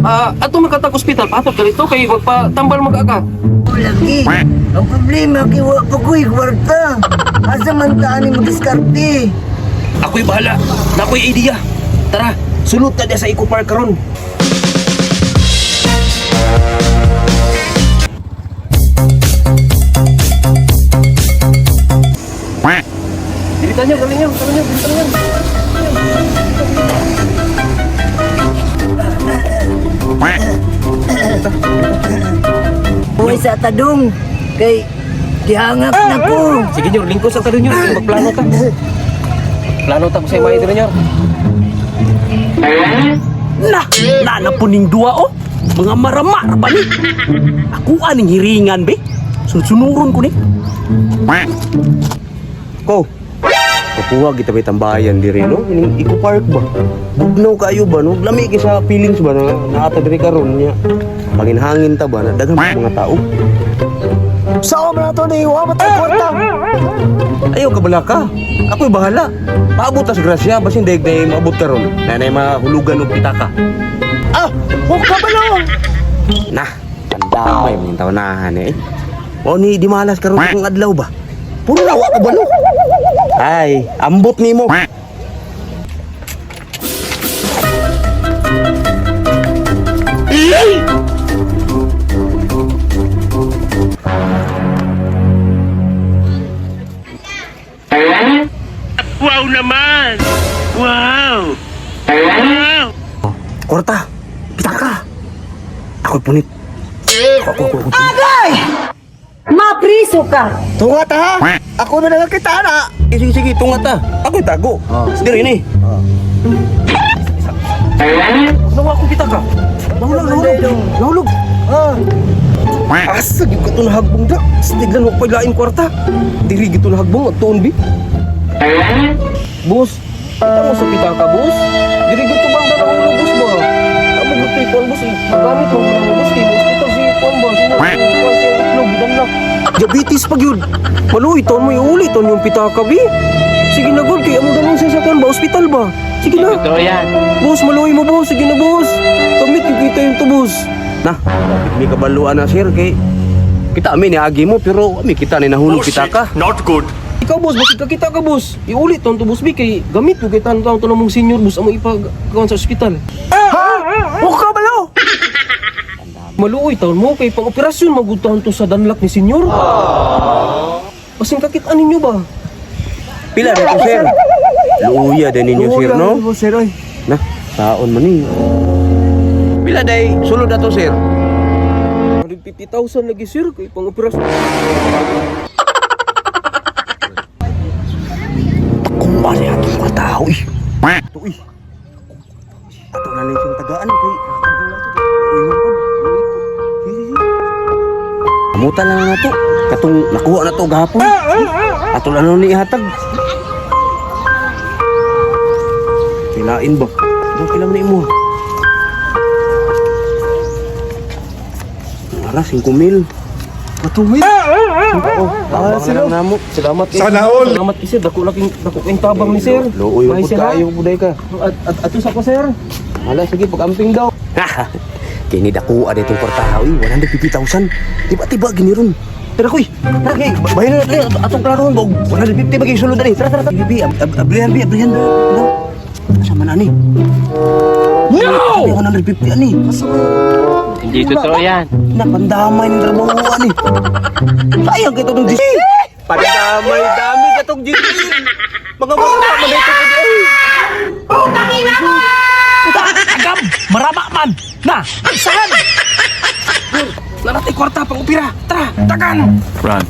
Ah, ato makatag ospital patok dito kay magpatambal mag-aga. O lagi. Ang problema kay wa pa ko'y kwarta. Asa man ta ani madiskarte? Ako'y bahala. Nako'y idea. Tara, sulod ta diya sa Eco Park karon. Bilitan niyo, gawin niyo, gawin niyo, bilitan niyo. Uy sa tadong kay gihangak na ko. Sige nyor, lingkod sa tayo nyor. Magplano ta. Plano ta kung sa imahe diri nyor. Na, na na po ning duwa oh. Mga marama ra ba ni? Ako aning hiringan be. Sunod-sunuron ko ni. Ko. Kapuha kita may tambayan diri no. Ining Eco Park ba? Bugnaw kayo ba no? Lami kay sa feelings ba na naata diri karon niya. Panginhangin ta ba na daghan pa mga tao. Sao man ato ni wa man kwarta. Ayaw ka bala ka. Ako'y bahala. Paabot ta sa grasya basin daig day maabot karon. Nanay mahulugan og pitaka. Ah, wa ka balo. Nah, pandamay man yung tawnahan eh. O ni di malas karon kung adlaw ba? Puro na wa ka balo. Ay, ambot nimo. Wow naman! Wow! Wow! Kwarta. Pitaka. Ako'y punit. Ako, ako, ako, ako. Mapriso ka! Tunga ta ha. Ako na lang kita na. Eh, sige, sige, tunga ta. Ako'y tago. Diri ni. Nawa akong pitaka. Nahulog, nahulog. Nahulog. Ah, Asa gyud ka to nahagbong da. Stiglan wa ko'y lain kwarta. Diri gyud to nahagbong at tuon bi. Boss, kita mo sa pitaka, boss. Diri gyud to bang nahulog, boss ba? Amo gyud to ikuan, boss. Eh. Magamit mo mo, boss, kay hospital si kuan ba? Sino kuan si itlog gidanlak. Diabetes pa gyud. Maluoy taon mo iuli taon yung pitaka bi. Sige na gud kay amo danon siya sa kuan ba ospital ba? Sige na. Totoo yan. Boss, maluoy mo, boss. Sige na, boss. Kamit yung kita yung to, boss. Nah, may kabaluan na sir kay kita ami ni agi mo pero ami kita ni nahulog pitaka. Not good. Ikaw boss, basig kakita ka boss. Iulit ton to boss bi kay gamit ko kay tan-taon to namong senior boss amo ipag sa ospital. Ha? Wa ka balo. Maluoy taon mo kay pang operasyon magudtahan to sa danlak ni senior. Basing kakita ninyo ba? Pila na to sir? Luya din ninyo sir no? Luya, sir oy. Nah, taon man ni. Pila day sulod na to sir? 150,000 lagi sir kay pang operasyon. Kumba niya atong mga tao eh. Ito eh. Ato na lang siyang tagaan kay. Amutan na lang na to. Katong nakuha na to gahapon. Ato na lang ni ihatag. Pilain ba? Ano pila man imo? Ara, 5 mil. Katuwid. Oo, tabang na lang namo. Salamat eh. Sana all. Salamat eh, sir. Dako laking dako kayong tabang ni sir. Looy Bye, mo sir, ha? kayo buday ka. At ato sa ko sir. Hala, sige, pag-amping daw. Kini dakuha dito yung kwarta, uy, 150,000. Tiba-tiba, gini ron. Tara, kuy. Tara, kay. Bahin na natin. Atong klaroon ba? 150 ba kayo sulod na eh. Tara, tara, tara. Bi, abrihan, bi, abrihan. Asa man, ani? No! 150, ani. Hindi totoo yan. Napandamay ng trabaho, ani. Sayang kita itong GC. Pandamay, dami ka itong GC. Mga mga man ito po Agam, marama man. Na, agsahan. Nanatay kwarta pang opera. Tara, tagan. Run.